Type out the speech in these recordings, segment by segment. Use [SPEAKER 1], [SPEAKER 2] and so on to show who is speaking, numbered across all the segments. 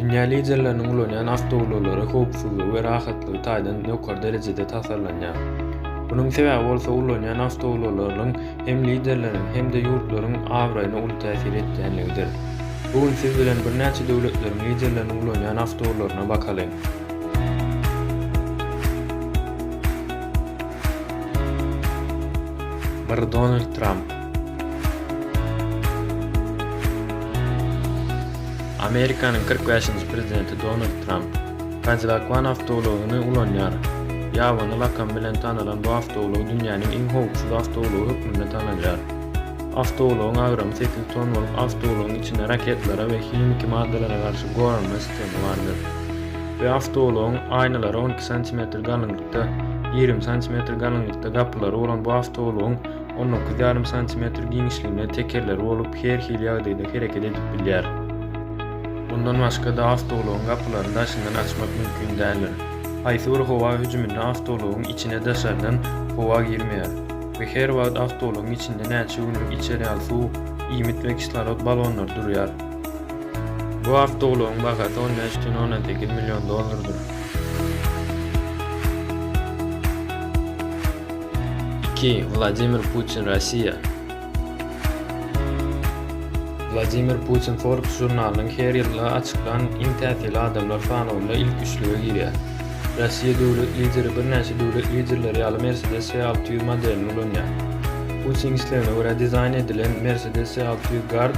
[SPEAKER 1] Dünýä liderleriniň ulanýan awtoulaglary howpsuzlygy we rahatlygy taýdan ýokary derejede tasarlanýar. Munuň sebäbi bolsa ulanýan awtoulaglarynyň hem liderleriň hem-de ýurtlaryň abraýyna uly täsir etýänligidir. Bu gün siz bilen birnäçe döwletleriň liderleriniň ulanýan awtoulaglaryna bakalyň. Bir Donald Tramp. Amerikanyň 45-nji prezidenti Donald Tramp Cadillac One awtoulagyny ulanýar. Ýabany lakamy bilen tanalan bu awtoulag dünýäniň iň howpsuz awtoulagy hökmünde tanalýar. Awtoulagyň agramy 8 ton bolup, awtoulagyň içinde raketlara we himiki maddalara garşy goranma sistemi bardyr. We awtoulagyň aýnalary 12 santimetr galyňlykda, 20 santimetr galyňlykda gapylary bolan bu awtoulagyň 19 ýarym santimetr giňişliginde tekerleri bolup, her hili ýagdaýda hereket edip bilýär. Mundan başga-da awtoulagyň gapylaryny daşyndan açmak mümkin däldir. Haýsy bir howa hüjüminde awtoulagyň içine daşardan howa girmeýär we her wagt awtoulagyň içinde näçe günlük içer ýaly suw, iýmit we kislorod balonlary durýar. Bu awtoulagyň bahasy 15,8 million dollardyr. 2. Wladimir Putin, Russiýa. Wladimir Putin Forbes žurnalynyň her ýylda açyklan iň täsirli adamlar sanawynda ilk üçlüge girýär. Russiýa döwlet lideri birnäçe döwlet liderleri ýaly Mercedes C 600 modelini ulanýar. Putiniň islegine görä dizaýn edilen Mercedes C 600 Guard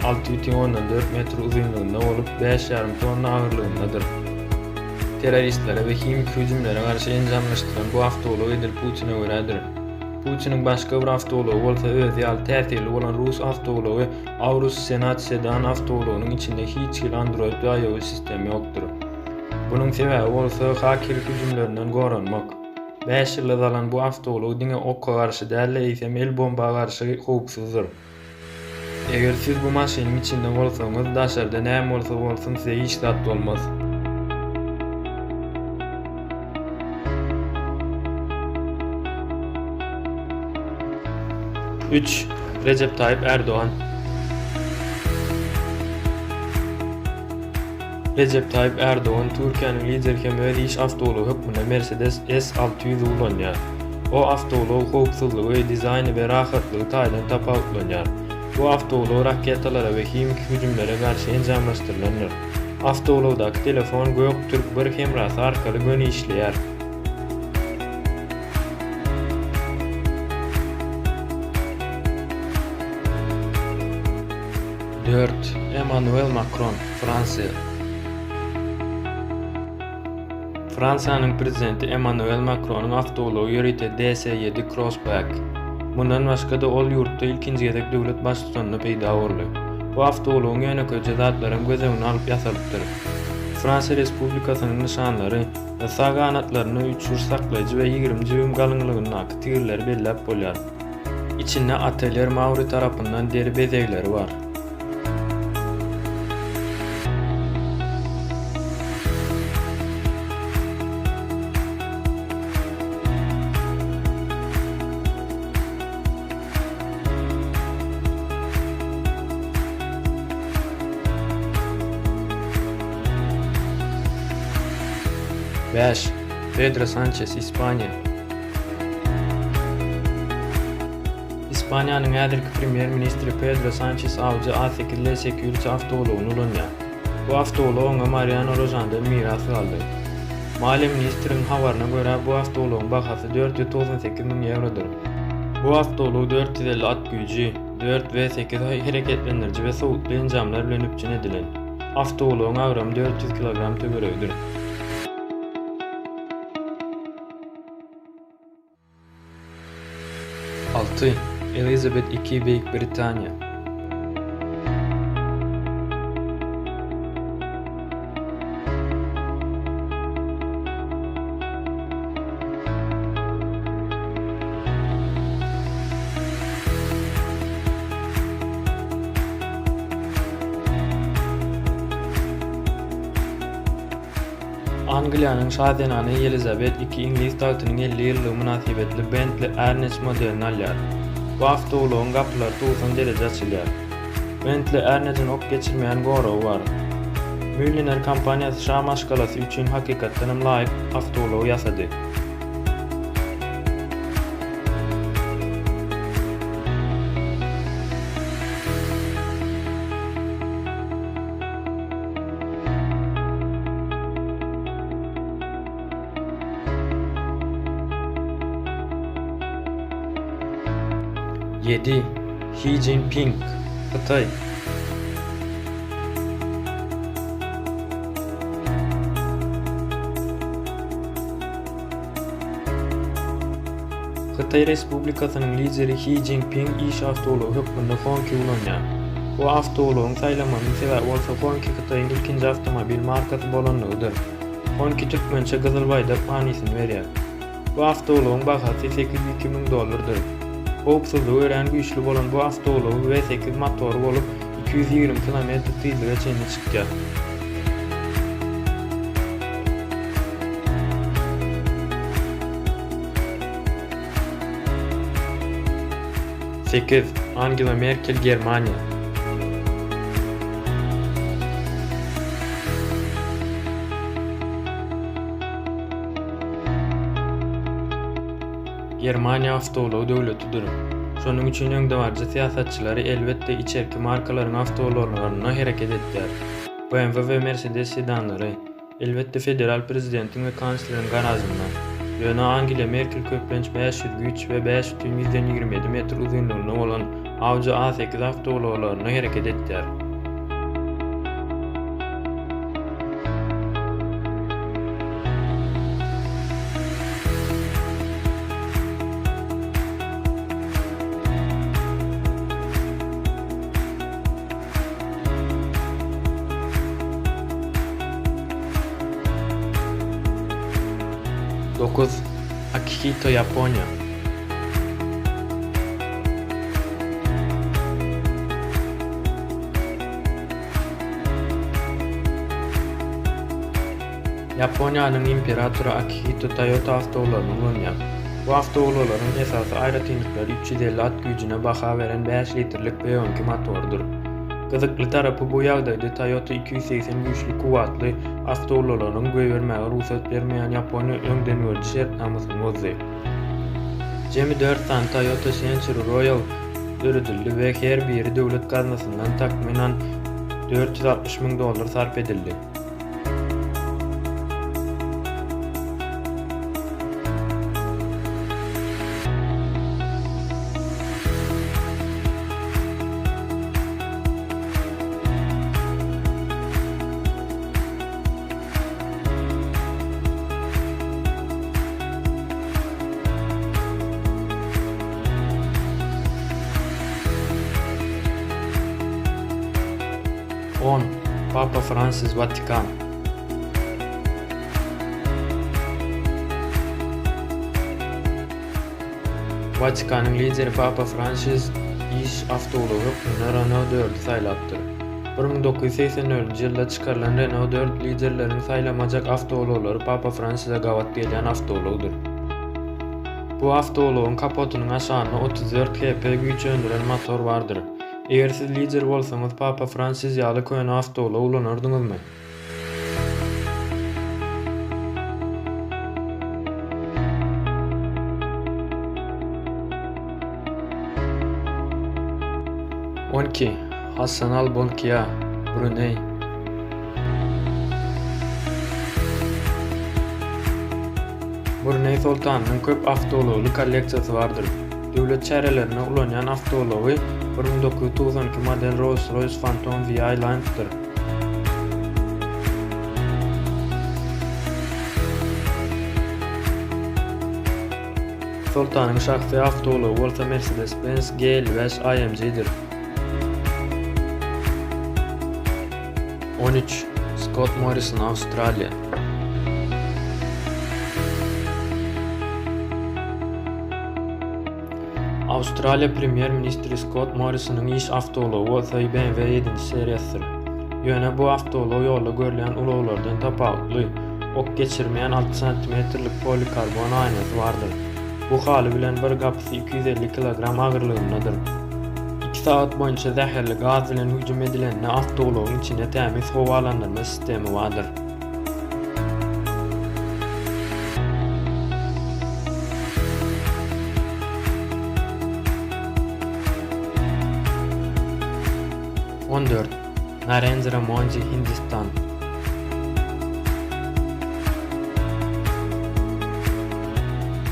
[SPEAKER 1] 6,4 metr uzynlygynda bolup, 5,5 tonna agyrlygyndadyr. Terroristlere we himiki hüjümlere garşy enjamlaşdyrylan bu awtoulag edil Putine görädir. Putiniň başga bir awtoulagy bolsa özi ýaly täsirli bolan rus awtoulagy Aurus Senat sedan awtoulagynyň içinde hiç hili Android we iOS sistemi ýokdur. Bunuň sebäbi bolsa haker hüjümlerinden goranmak. Bäş ýylda alan bu awtoulag diňe oka garşy däl-de eýsem el bomba garşy howpsuzdyr. Eger siz bu maşynyň içinde bolsaňyz, daşarda näme bolsa bolsun size hiç zat bolmaz. Üç, Rejep Taýyp Ärdogan. Rejep Taýyp Ärdogan Türkiýäniň lideri hem öz iş awtoulagy hökmünde Mercedes S 600 ulanýar. O awtoulag howpsuzlygy, dizaýny we rahatlygy taýdan tapawutlanýar. Bu awtoulag raketalara we himiki hüjümlere garşy enjamlaşdyrylandyr. Awtoulagdaky telefon Gök Türk bir hemrasy arkaly göni işleýär. Dört, Emmanuel Makron, Fransiýa. Fransiýanyň prezidenti Emmanuel Makronyň awtoulagy ýörite DS7 Crossback. Mundan başga-da ol ýurtda ilkinji gezek döwlet baştutanynda peýda boldy. Bu awtoulagyň ýönekeýje zatlaram göz öňüne alyp ýasalypdyr. Fransiýa Respublikasynyň nyşanlary we sag ganatlarynda üçburç saklaýjy we 20 dýuým galyňlygyndaky tigirleri belläp bolýar. Içinde Atelier Mauri tarapyndan deri bezegleri bar. Bäş, Pedro Sançes, Ispaniýa. Ispaniýanyň häzirki premýer-ministri Pedro Sançes Audi A sekiz L Security awtoulagyny ulanýar. Bu awtoulag oňa Mariano Rožandan miras galdy. Maliýe ministriniň habaryna görä, bu awtoulagyň bahasy 498 müň ýewrodyr. Bu awtoulag 450 at güýji, 4 we 8 hereketlendiriji we sowutly enjamlar bilen üpjün edilen. Awtoulagyň agramy 400 kilogram töweregidir. 6. Elizabet II Beýik Britaniýa. Angliýanyň şa zenany Ýelizabet II iňlis tagtynyň 50 ýyllygy mynasybetli Bentley Arnage modelini alýar. Bu awtoulagyň gapylary 90 dereje açylýar. Bentley Arnage-iň ok geçirmeýän goragy bar. Mulliner kompaniýasy şa maşgalasy üçin hakykatdanam laýyk awtoulagy ýasady. Ýedi. Xi Jinping, Hytaý. Hytaý Respublikasynyň lideri Xi Jinping iş awtoulagy hökmünde Hongqi ulanýar. Bu awtoulagyň saýlamagynyň sebäbi bolsa Hongqi Hytaýyň ilkinji awtomobil markasy bolanlygydyr. Hongqi türkmençe gyzyl baýdak manysyny berýär. Bu awtoulagyň bahasy 802 müň dollardyr. Howpsuzlygy örän güýçli bolan bu awtoulagyň V8 motory bolup, 220 kilometr tizlige çenli çykýar. Sekiz, Angela Merkel, Germaniýa. Germaniýa awtoulag döwletidir. Şonuň üçin öňdebaryjy syýasatçylary elbetde içerki markalaryň awtoulaglarynda hereket etýär. BMW we Mercedes sedanlary, elbetde federal prezidentiň we kansleriň garažynda. Ýöne Angela Merkel köplenç 500 güýç we 5,27 metr uzynlygynda bolan Audi A8 awtoulaglarynda hereket etýär. 9. Akihito, Ýaponiýa. Ýaponiýanyň imperatory Akihito Toyota awtoulagyny ulanýar. Bu awtoulaglaryň esasy aýratynlyklary 350 at güýjüne baha beren bäş litrlik V12 motorydyr. Gyzykly tarapy bu ýagdaýda Toyota 280 güýçli kuwwatly awtoulaglaryň goýbermäge rugsat bermeýän Ýaponiýa öňdengörüji şertnamasyny bozdy. Jemi dört sany Toyota Century Royal döredildi we her biri döwlet gaznasyndan takmynan 460 müň dollar sarp edildi. On. Papa Fransis Watikan. Watikanyň lideri Papa Fransis iş awtoulagy hökmünde Renault 4-i saýlapdyr. 1984-nji ýylda çykarylan Renault 4 liderleriň saýlamajak awtoulaglary Papa Fransise gabat gelýän awtoulagdyr. Bu awtoulagyň kapotynyň aşagynda 34 HP güýç öndüren motor bardyr. Eger siz lider bolsaňyz Papa Fransis ýaly köne awtoulag ulanardyňyzmy? 12. Hassanal Bolkiah, Bruneý. Bruneý soltanynyň köp awtoulagly kolleksiýasy bardyr. Döwlet çärelerinde ulanýan awtoulagy 1992 model Rolls-Royce Phantom VI Lion-dyr. Soltanyň şahsy awtoulagy bolsa Mercedes-Benz G55 AMG-dir. 13. Skott Morrison, Awstraliýa. Awstraliýa premýer-ministri Skott Morrisonyň iş awtoulagy bolsa BMW ýedinji seriýasydyr. Ýöne bu awtoulag ýolda görülýän ulaglardan tapawutly, ok geçirmeýän alty santimetrlik polikarbon aýnasy bardyr. Bu haly bilen bir gapysy 250 kilogram agyrlygyndadyr. sagat boýunça zäherli gaz bilen hüjüm edilende awtoulagyň içinde tämiz howalandyrma sistemi bardyr. 14. Narendra Modi, Hindistan.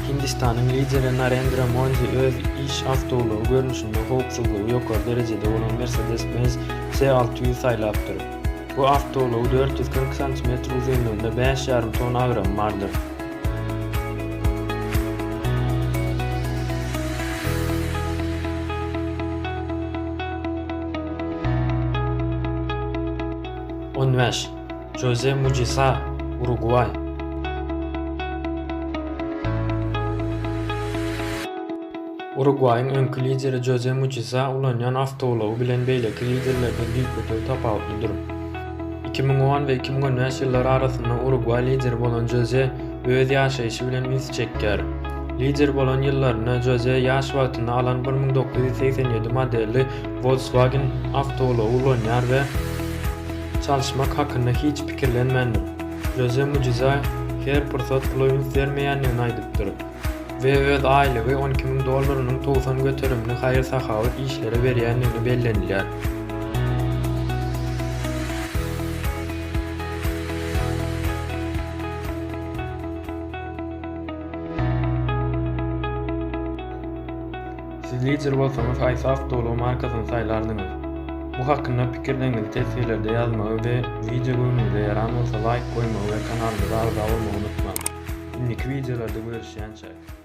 [SPEAKER 1] Hindistanyň lideri Narendra Modi öz iş awtoulagy görnüşinde howpsuzlygy ýokary derejede bolan Mercedes-Benz C 600 saýlapdyr. Bu awtoulagy 440 santimetr uzynlygynda 5,5 ton agramy bardyr. 15. Joze Mujisa, Urugwaý. Urugwaýyň öňki lideri Joze Mujisa ulanýan awtoulagy bilen beýleki liderlerden düýpgöter tapawutlydyr. 2010 we 2015 ýyllary arasynda Urugwaý lideri bolan Joze öz ýaşaýşy bilen üns çekýär. Lider bolan ýyllarynda Joze ýaş wagtynda alan 1987 modelli Volkswagen awtoulagy ulanýar we çalyşmak hakynda hiç pikirlenmändir. Joze Mujisa her pursat pula üns bermeýändigini aýdypdyr we öz aýlygy 12 müň dollarynyň 90 göterimini haýyr-sahawat işlere berýändigini bellenilýär. Siz lider bolsaňyz haýsy awtoulag markasyny saýlardyňyz? Bu hakynda pikirleriňizi teswirlerde ýazmagy we wideo göwnüňize ýaran bolsa laýk goýmagy we kanalymyza agza bolmagy unutmaň. Indiki wideolarda görüşýänçäk.